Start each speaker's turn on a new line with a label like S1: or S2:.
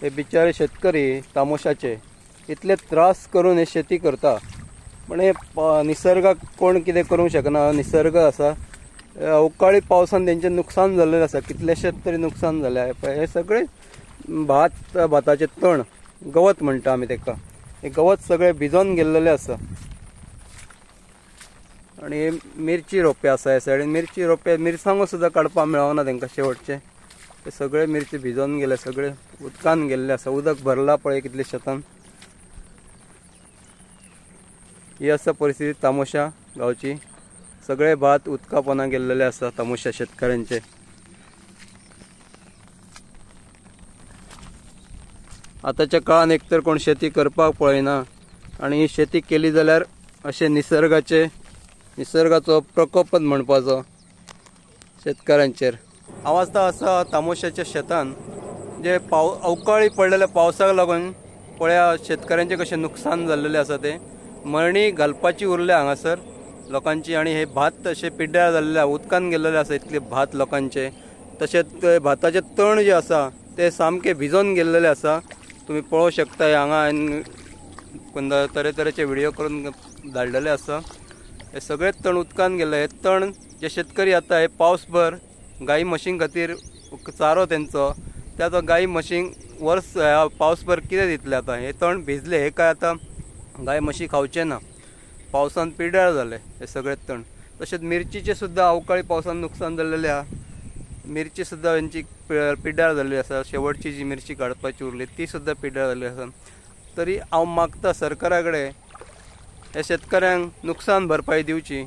S1: हे बिचारे शेतकरी तामोशाचे इतले त्रास करून हे शेती करता, पण हे निसर्गाक कोण कितें करूंक शकना. निसर्ग आसा, अवकाळी पावसान तेंचें नुकसान जाल्लें आसा, कितलेशेच तरी नुकसान जालें. हे सगळे भात, भाताचें तण, गवत म्हणटा आमी तेका, हे गवत सगळें भिजोन गेल्लेलें आसा. आनी मिरची रोपे आसा ह्या सायडीन, मिरची रोपे मिरसांगो सुद्दां काडपाक मेळना तेंकां. शेवटचे ते सगळे मिरची भिजोन गेले, सगळे उदकान गेल्ले आसा. उदक भरला पळय कितले शेतान. ही आसा परिस्थिती तामोशा गांवची. सगळे भात उदका पोंदा गेल्लेले आसा तामोशा शेतकऱ्यांचे. आतांच्या काळान एक तर कोण शेती करपाक पळयना, आनी ही शेती केली जाल्यार अशें निसर्गाचो प्रकोपच म्हणपाचो शेतकऱ्यांचेर. हांव आतां आसा तामोशाच्या शेतान, जे अवकाळी पडलेल्या पावसाक लागून पळया शेतकऱ्यांचें कशें नुकसान जाल्लेलें आसा. तें मळणी घालपाची उरल्या हांगासर लोकांची, आनी हे भात अशें पिड्ड्यार जाल्लें, उदकान गेल्लेलें आसा इतलें भात लोकांचें. तशेंच भाताचें तण जें आसा तें सामकें भिजोन गेल्लेलें आसा. तुमी पळोवंक शकता हांगा तरेतरेचे व्हिडियो करून धाडलेले आसा. हे सगळे तण उदकान गेले. हे तण जे शेतकरी आतां हे पावसभर गाई म्हशीं खातीर चारो तेंचो, ते आतां गाई म्हशींक वर्स पावसभर कितें दितले आतां. हे तण भिजले, हे काय आतां गाय म्हशी खावचे ना, पावसान पिड्ड्यार जाले हे सगळे तण. तशेंच मिरचीचे सुद्दां अवकाळी पावसान नुकसान जाल्लेलें आहा. मिरची सुद्दां हेंची पिड्ड्यार जाल्ली आसा. शेवटची जी मिरची काडपाची उरली ती सुद्दां पिड्ड्यार जाल्ली आसा. तरी हांव मागता सरकारा कडेन ह्या शेतकऱ्यांक नुकसान भरपाई दिवची.